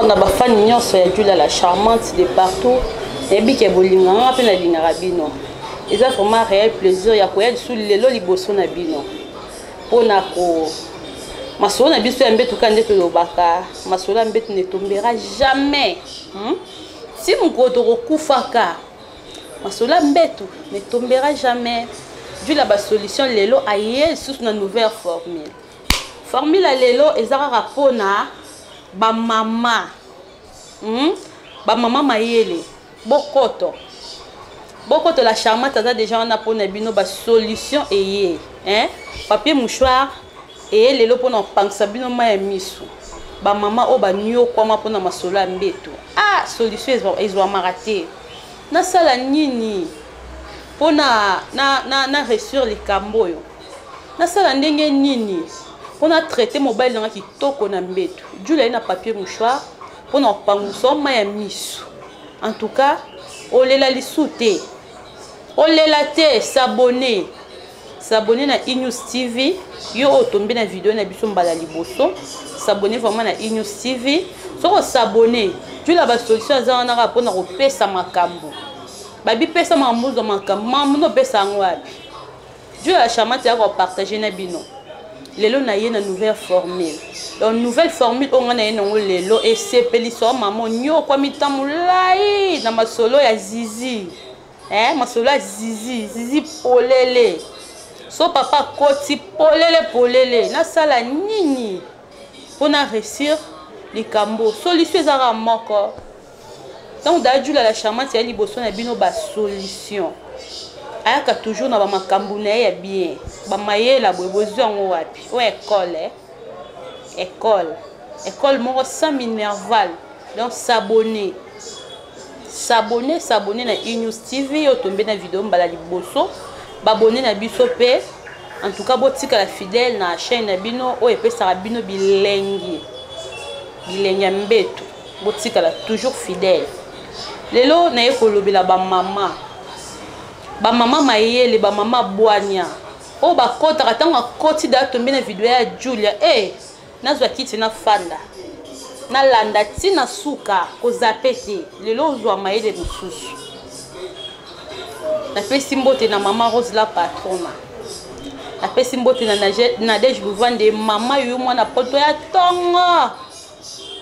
Bonsoir na bafani nyonso ya Julia la charmante de partout. Nayebi ke bolingaka nga mpe nalingaka bino. Eza vraiment réel plaisir ya koya lisusu lelo liboso na bino mpo na ko masolo na biso ya mbetu kaka nde tolobaka masolo ya mbetu ne tombera jamais, Ti mokolo tokokufaka, masolo ya mbetu ne tombera jamais. Julia basolution lelo aye lisusu na nouvelle formule. Formule ya lelo eza kaka mpona bamama, Bamama mayele, bokoto bokoto, la charmante aza déjà wana mpona bino. Basolution eye, hein? Papier mouchoir eye lelo mpona kopangisa bino mai ya miso. Bamama oyo banyokwama mpona masolo ya mbeto, ah, solution ezwamaka te. Nasala nini mpona na réussir likambo oyo? Nasala ndenge nini mpona traiter mobali nanga kitoko na mbeto? Julia ye na papier mouchoir mpona kopangusa mai ya miso. En tout cas, olela lisu te, olela te. S'abonner, s'abonner na eNews TV. Yo oyo otombe na video na biso mbala liboso, s'abonner vraiment na eNews TV. Soki os'abonner, Julia basolution aza wana kaka mpona kopesa makambo. Babipesa makambo, ozwa makambo. Makambo nde opesa yango wapi? Julia la charmante ya kopartager na bino lelo na ye na nouvelle formule. Donc nouvelle formule oyo ngai na ye nango lelo esepelisa mama onyokwami ntango molai na masolo ya zizi, eh, masolo ya zizi zizi polele. So papa akoti polele polele, nasala nini mpona réussir likambo? Solution ezaka moko. Ntango daa Julia la charmante ya liboso na bino basolution, ayaka toujours na bamakambo na ye ya bien. Bamayela boye, bozwi yango wapi? Oyo école, eh? École, école moko sans minerval. Donc s'abonner, s'abonner, s'abonner na eNews TV. Oyo tombe na video mbala liboso, babone na biso mpe en tout cas botikala fidèle na chaîne na bino oyo epesaka bino bilengi, bilengi ya mbeto. Botikala toujours fidèle. Lelo naye kolobela bamama, bamama mayele, bamama bwania oyo bakɔtaka. Ntango akɔti da tombe na video ya Julia e, nazwa kiti, nafanda, nalanda ntina suka, kozape te. Lelo ozwa mayele mosusu. Napesi mbote na mama Rose la patrona, napesi mbote na Nadege Luvande, mama yoyo mwana poto ya ntongo,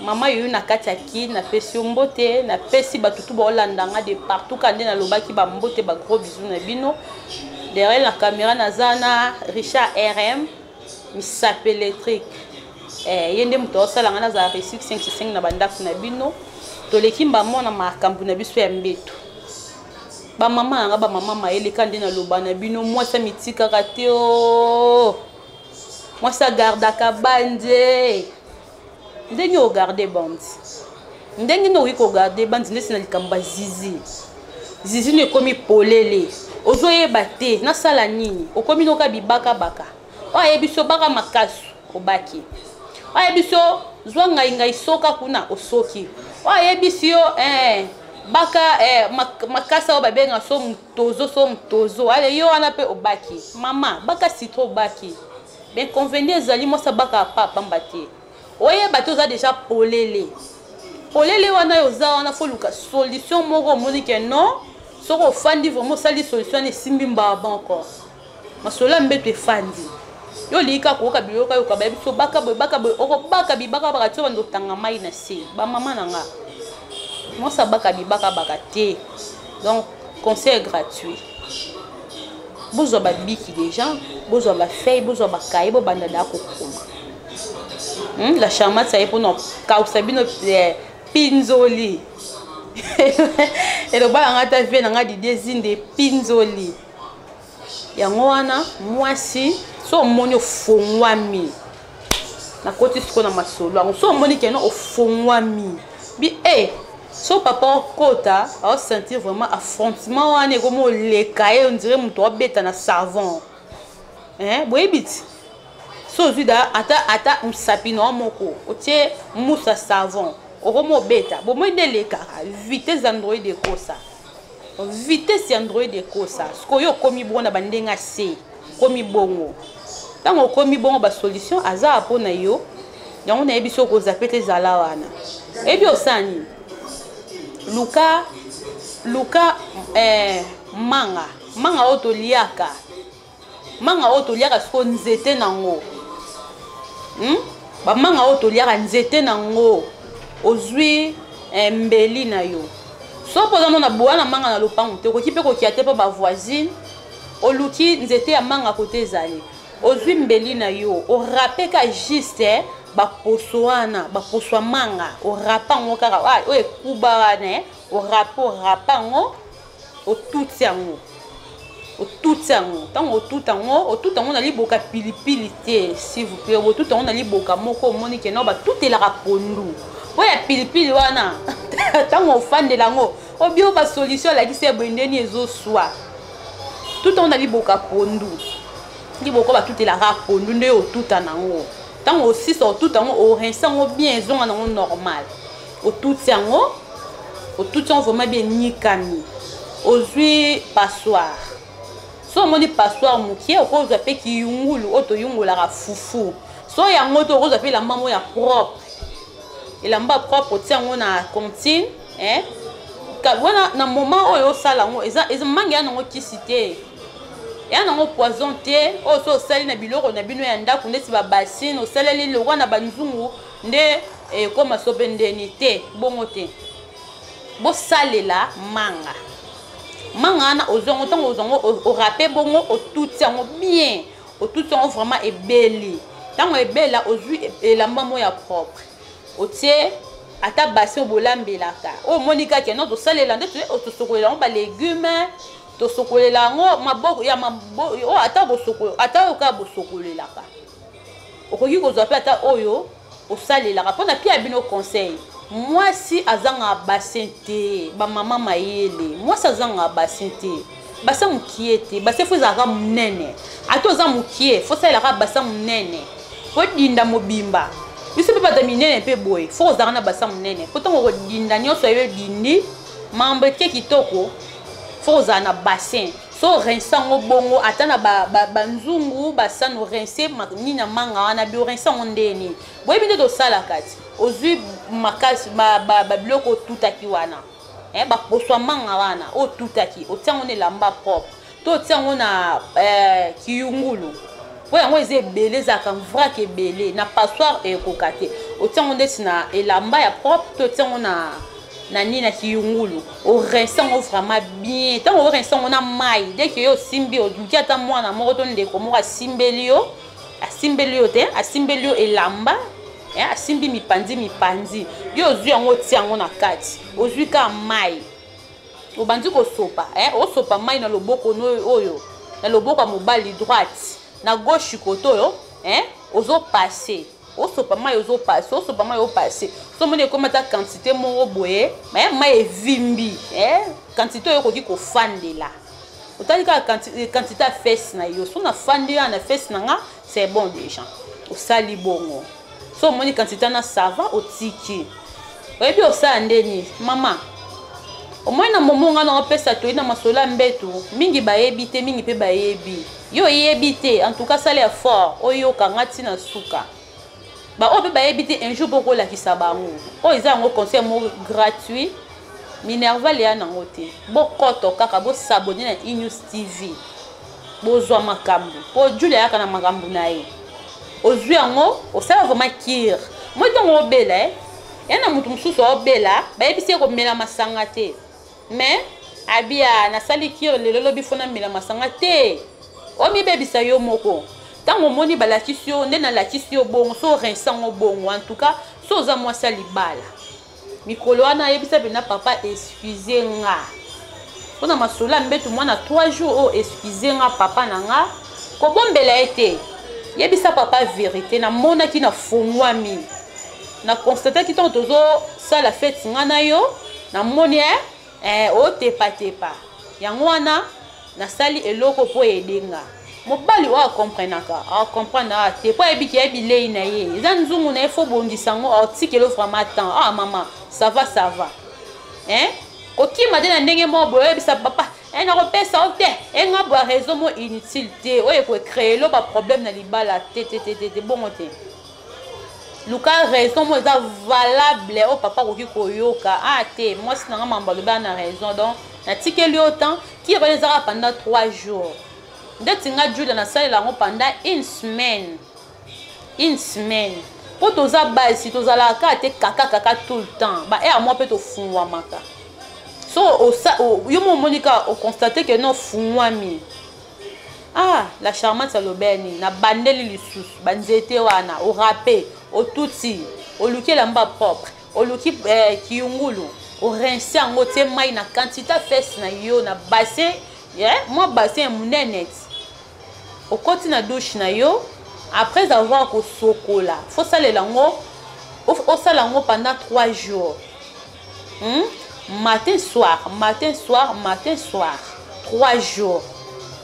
mama yoyo na kati ya Kine, napesi yo mbote. Napesi bato tu baolanda nga de partout ka nde nalobaki bambote, bagros bisous na bino. Derrière la caméra naza na Richard RM misape électrique, ye nde moto aosala nga nazala réussite 5 na bandako na bino. Toleki mbamo na makambo na biso ya mbeto. Bamama na nga, bamama mayele ka nde naloba na bino, mwasi amitikaka te o mwasi agardaka bande. Ndenge ogarde bande, ndenge nde okoki kogarde bande ndesi na likambo ya zizi zizi no ekomi polele, ozoyeba te nasala nini. Okomi noka bibakabaka. Oyo ayebi so baka makasu, obaki. Oyo ayebi so zwa ngai ngai, soka kuna, osoki. Oyo ayebisi yo baka makasa oyo babenga so motozo, so motozo ale yo wana mpe obaki. Mama baka citron, obaki. Bainconvénient ezali, mwasi abaka pa pamba te. Oyeba te, oza déjà polele polele wana. Oyo oza wana, faut luka solution moko. Omoni ke non, soki ofandi vraiment, osali solution wana, esimbi mbaba encore, masolo ya mbeto efandi. Yo olingi kaka koyoka biyoka yoka, bayebi so baka boye, baka boye, okobaka bibaka baka ti obanda otanga mai na se. Bamama na nga, mwasi abaka bibaka baka te. Donc conseil gratuit: bozwa babiki déjà, bozwa bafeuille, bozwa bakaye, bobanda da kokoma. La charmante aye mpona kausa bino pinzoli. Eloba yanga ata vie na nga Didie Zinde, pinzoli yango wana. Mwasi, so omoni ofongwami, nakoti sikoyo na masolo yango. So omoni keno ofongwami bi e, so papa okota, aosentir vraiment affrontement wana ekomi oleka ye, on dirait moto abeta na savon, hein? Boyebi ti so ozwi da ata ata mosapi na yo moko, otie musa savon, okomi obeta bomoi nde elekaka. Vitesse android ekosa, vitesse ya android ekosa. Sikoyo okomi bongo na bandenge ase, okomi bongo. Ntango okomi bongo, basolution aza mpo na yo. Yango nayebi so okozape te, ezala wana. Eyebi osala nini? Luka luka eh, manga manga oyo toliaka, manga oyo toliaka sikoyo nzete nango, Bamanga oyo toliaka nzete nango, ozwi eh, mbeli na yo. So mpo oza mona boya na manga na lopango te, okoki mpe kokia te mpo bavoisine. Oluki nzete ya manga kote ezali, ozwi mbeli na yo, orape ka juste baposo wana, baposo ya manga, orape yango kaka oyo ekuba wana, eh, orape orape yango, otuti yango, otuti yango. Ntango otuta yango, otuta yango na liboka pilipili te, s'il vous plaît. Otuta yango na liboka moko omoni ke no batutelaka pondu oyo ya pilipili wana. Ntango ofandela yango, obio basolution alakisi ya boye ndeni ezoswa. Tuta yango na liboka pondu, liboka batutelaka pondu nde otuta nango. Ntango osisa otuta yango, orinse yango bien, ezonga nango normal. Otuti yango, otuti yango vraiment bien, enyikami. Ozwi passoire. So omoni passoire mokie, okozwa mpe kiyungulu oyo toyungolaka fufu. So yango te, okozwa mpe elamba moko ya propre, elamba propre, otia yango na comptine, eh? Wana na moment oyo osala yango, eza mangi ya nango kisi te, ya nango poison te. Oyo so osali na biloko na bino ya ndako ndeti babasine, osaleli lokwa na banzungu nde ekoma so mpe ndeni te, bongo te. Bosalela manga. Manga wana ozwa yango, ntango ozwa yango, orape bongo, otuti yango bien, otuti yango vraiment ebeli. Ntango ebela, ozwi elamba moko ya propre, otie ata bassin bolambelaka oyo omoni kaka no tosalela nde tosokolela yango balégume, tosokolela yango maboko ya mabo oyo, ata bosoko, ata oyo kaka bosokolelaka. Okoki kozwa mpe ata oyo osalelaka mpona pia bino conseil. Mwasi azangaka bassin te, bamama mayele. Mwasi azangaka bassin te, bassin mokie te, bassin fo ezalaka monene. Ata oza mokie, fo osalelaka bassin monene po dinda mobimba. Biso mpe bato minene mpe boye, fo ozalaka na bassin monene po ntango okodinda nyonso yo edindi mambo eke kitoko. Fo ozala na bassin. So orinse yango bongo, ata na banzungu ba basani, orinse nini na manga wana bi, orinse yango ndeni boyebi nde tosalaka ti. Ozwi makasi babiloko otutaki wana, eh, baposo ya manga wana oyo otutaki, otia yango na elamba propre to otia yango na eh, kiyungulu, mpo yango eza ebele, ezalaka vrac ebele na passoire ekoka te. Otia yango ndeti na elamba ya propre to otia yango na nini, na kiyungulu, orinse yango vraiment bien. Ntango orinse yango na mai, dès que yo osimbi, oluki ata mwana moko to ndeko moko asimbeli yo, asimbeli yo te, asimbeli yo elamba, eh, asimbi mipanzi mipanzi, yo ozwi yango, otia yango na kati, ozwi kaka mai, obandi kosopa, eh, osopa mai na loboko oyo, na loboko ya mobali droite, na gauche kote oyo, eh, ozopase, osopa mai, ozopase, osopa mai, opase. So omoni ekómi ata quantité moko boye, mai evimbi, eh, quantité oyo okoki kofandela, otali kaka quantité ya fesse na yo. So nafandi wana na fesse na nga, c'est bon déjà. Osali bongo, so omoni quantité wana ça va, otiki. Oyebi osala ndeni mama? Omoni na momo nga na opesa toyi na masolo ya mbetu, mingi bayebi te, mingi mpe bayebi. Yo oyebi te, en tout cas sala effort oyoka nga ntina suka. Baoyo mpe bayebi te, un jour bokolakisa bango. Oyo eza yango conseil moko gratuit, minerval eya nango te. Bokoto kaka, bosabone na Enews TV, bozwa makambo mpo Julia ayaka na makambo na ye. Ozwi yango, osala vraiment cure. Moi ntango obela, eh? Ya na moto mosusu aobela, bayebisi ye komela masanga te, mais abia nasali cure lelo, lobi fo namela masanga te. Omibebisa yo moko. Ntango omoni balakisi yo nde nalakisi yo bongo, so orinse yango bongo. En tout cas so oza mwasi ya libala, mikolo wana ayebisa mpena papa: "Excuse nga mpona masolo ya mbeto mwana 3 jours oyo, excuse nga papa na nga." Kobombela ye te, yebisa papa vérité: "Namonaki, nafungwami, na constataki ntango tozosala fête nga na yo, namoni eh, otepatepa, yango wana nasali eloko mpo edenga." Mobali oyo akomprenaka, acomprendre a te, mpo ayebiki ya bilei na ye eza nzungu na ye, fo bongisa yango, aotikelo vraiment temps. Ah mama, ça va, ça va, hein? Kokima te na ndenge moko boye, oyebisa papa e nakopesa yo te, e nga boya raison mo inutile te oyo ekocréer lo baproblème na libala te, te, te, te, te, bongo te. Luka raison moko eza valable oyo papa akoki koyoka. Ah te, mwasi na nga mambo alobi na raison, donc natikeli yo temps. Kire wana ezaka pendant 3 jours. Ndeti nga Julia nasalela yango pendant une semaine. Une semaine. Po toza basi, tozalaka kaka te kaka kaka tout le temps. Ba heure moko pe tofungwamaka. So osa, o, yo mo omoni kaka o constater que non fungwami. Ah, la charmante alobeli nini? Na bandeli lisusu ba nzete wana, o râper, o tuti, oluki elamba propre, oluki kiyungulu, o rincer yango, otie mai na quantité ya fesse na yo na bassin, mwa bassin ya monene ti. Okoti na douche na yo, après avoir kosokola, faut salela yango, osala yango pendant 3 jours. Matin soir, matin soir, matin soir, 3 jours.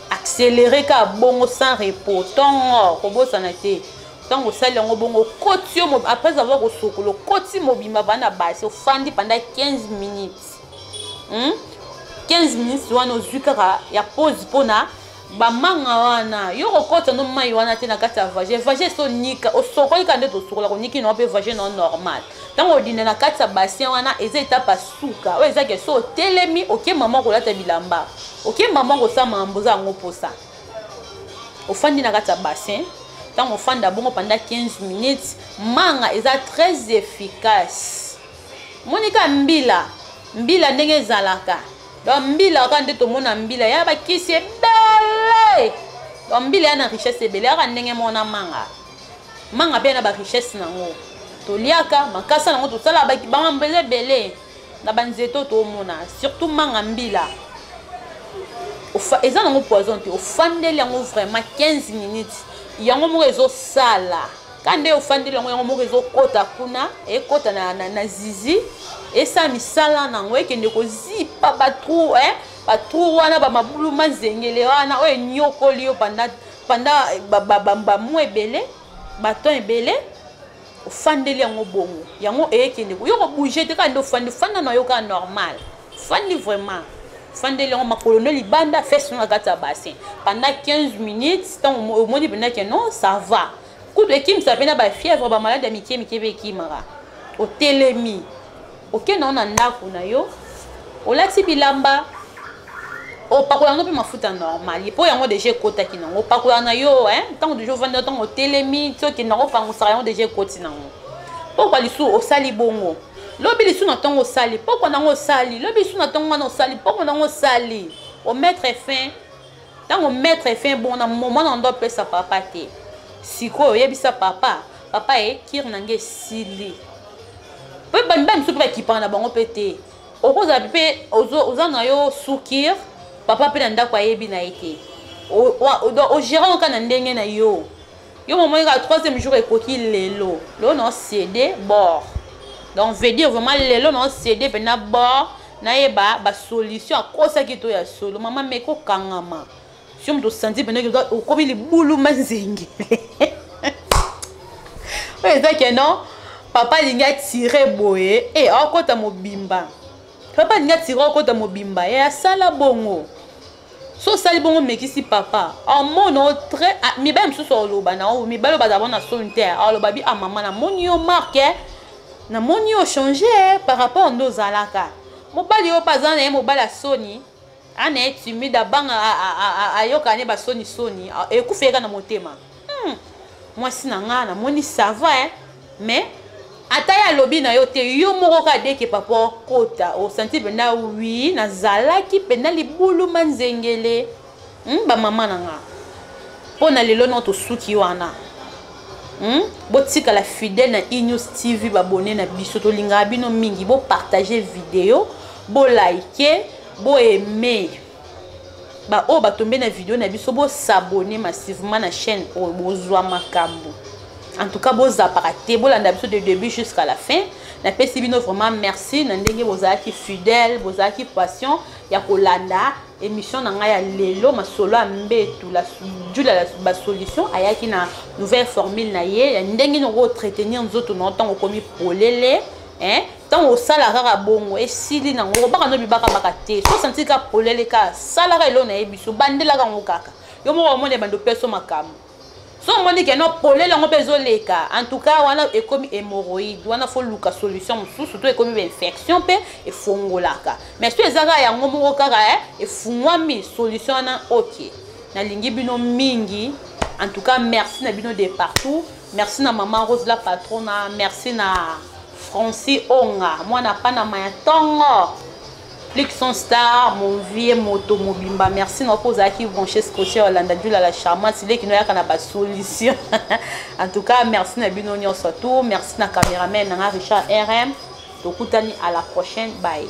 Accéléré ka bongo sans repos. Tongo kobosana te. Tango osali yango bongo, okoti yo après avoir kosokola, okoti mobimba bana basi, ofandi pendant 15 minutes. 15 minutes wana ozwi kaka ya pause mpona bamanga wana. Yo kokota no mai wana te na kati ya vagin. Vagin so nika, osokoli kaka nde tosokola, koniki na mpe vagin no normal. Tango odinda na kati ya bassin wana, eza étape ya suka. Oyo eza ke so otelemi, oke mama kolata bilamba, oke mama kosala makambo oza yango posa. Ofandi na kati ya bassin, tango ofanda bongo pendant 15 minutes, manga eza très efficace. Monika mbila, mbila ndenge ezalaka. Donc mbila kaka nde tomona mbila ya bakisi ebele. Donc mbila ya na richesse ebele kaka ndenge mona manga. Manga pe na ba richesse nango. Toliaka makasa nango tosala ba banga mbele ebele na ba nzeto tomona, surtout manga mbila. Ofa, eza nango poison te, ofandeli yango vraiment 15 minutes. Yango moko ezosala. Ka nde ofandeli yango, yango moko ezokota kuna, ekota na zizi, esala misala nango, ekende kozipa ba trou, hein, ba trou wana, ba mabulu mazengele wana, oyo enyokoli yo pendant ba mois ebele, ba temps ebele, ofandeli yango bongo. Yango ekende ko, yo ko bouger te, ka nde ofandi, fanda na yo ka normal. Fandi vraiment. Fandeli yango makolo no libanda, fesse na kati ya bassin. Pendant 15 minutes, tant omoni pena que non, ça va. Kutu ekimisa pena ba fièvre, ba malade ya mike mike pe ekimaka. Otelemi. Okende na ndako na yo, olati bilamba, opakola yango mpe mafuta normal. Po yango déjà ekotaki nango. Opakola na yo, hein, ntango déjà ovandi, ntango otelemi, ti okende yango opangusaka yango déjà ekoti nango. Pokwa lisusu osali bongo. Lobi lisusu na ntongo osali, pokwa nango osali, lobi lisusu na ntongo wana osali, pokwa nango osali. O mettre fin. Ntango mettre fin bon na moment na ndo apesa papa te. Sikoyo oyebisa papa, papa e kire na nge esili. Pe ba mibali mosusu pe bakipaka na bango pe te. Okozala pe oza na yo sous kire, papa pe na ndako ayebi na ye te. O gérant kaka na ndenge na yo. Yo momo ka troisième jour ekoki lelo. Lelo na cédé bord. Donc veut dire vraiment lelo na cédé pe na bord. Nayeba ba solution akosaki to ya solo. Mama meko kangama. Si moto santi pena ke okomi libulu mazengele. Oyo eza ke non, papa alingi atire boye, akota mobimba. Papa alingi atire akota mobimba, asala bongo. So osali bongo mekisi papa. Amona o très, ah, mibali mosusu oloba na o, mibali oyo bazala bona soni te. Aloba bi, ah, mama, namoni yo marque, namoni yo changer, par rapport nde ozalaka. Mobali oyo mpe aza na ye mobali ya soni, ana ye timide, abanga, ayoka ne ba soni soni, ekufa ye kaka na motema. Mwasi na nga, namoni ça va, hein? Mais ata ye alobi na yo te, yo moko kaka deke papa okota, osanti mpenza oui, nazalaki mpenza libulu manzengele. Ba mama na nga. Mpo na lelo no tosuki wana. Botikala fidèle na E-News TV, babonné na biso, tolingaka bino mingi, bo partager vidéo, bo liker, bo aimer. Ba oyo batombe na vidéo na biso, bo s'abonner massivement na chaîne oyo, bozwa makambo. En tout cas, bozapaka te, bolanda biso de début jusqu'à la fin. Napesi bino vraiment merci na ndenge bozalaki fidèle, bozalaki patient ya kolanda émission na ngai ya lelo, masolo ya mbetu, la Julia la ba solution ayaki na nouvelle formule na ye ya ndenge noko entretenir nzoto na ntango okomi polele, hein, ntango osala kaka bongo esili nango, kobaka no bibaka baka te. So senti ka polele ka salaka elo na ye biso, bandelaka yango kaka yo moko omoni bando peso makambo. So omoni ke no polele yango mpe ezoleka, en tout cas wana ekomi hémorroïde, wana faut luka solution mosusu, to ekomi bainfection mpe efongolaka. Mais so eza kaka yango moko kaka efungwami, solution wana. Ok, nalingi bino mingi. En tout cas, merci na bino de partout. Merci na Mama Rose la patrona, merci na Francis Onga, mwana Panama ya ntongo, Luxon Star, mon vieux moto mobimba. Merci na mpo ozalaki branché, scotché, olanda Djula la charmante, leki noyaka na basolution. En tout cas, merci na bino nyonso tout. Merci na caméraman nanga Richard RM. Tokutani à la prochaine, bye.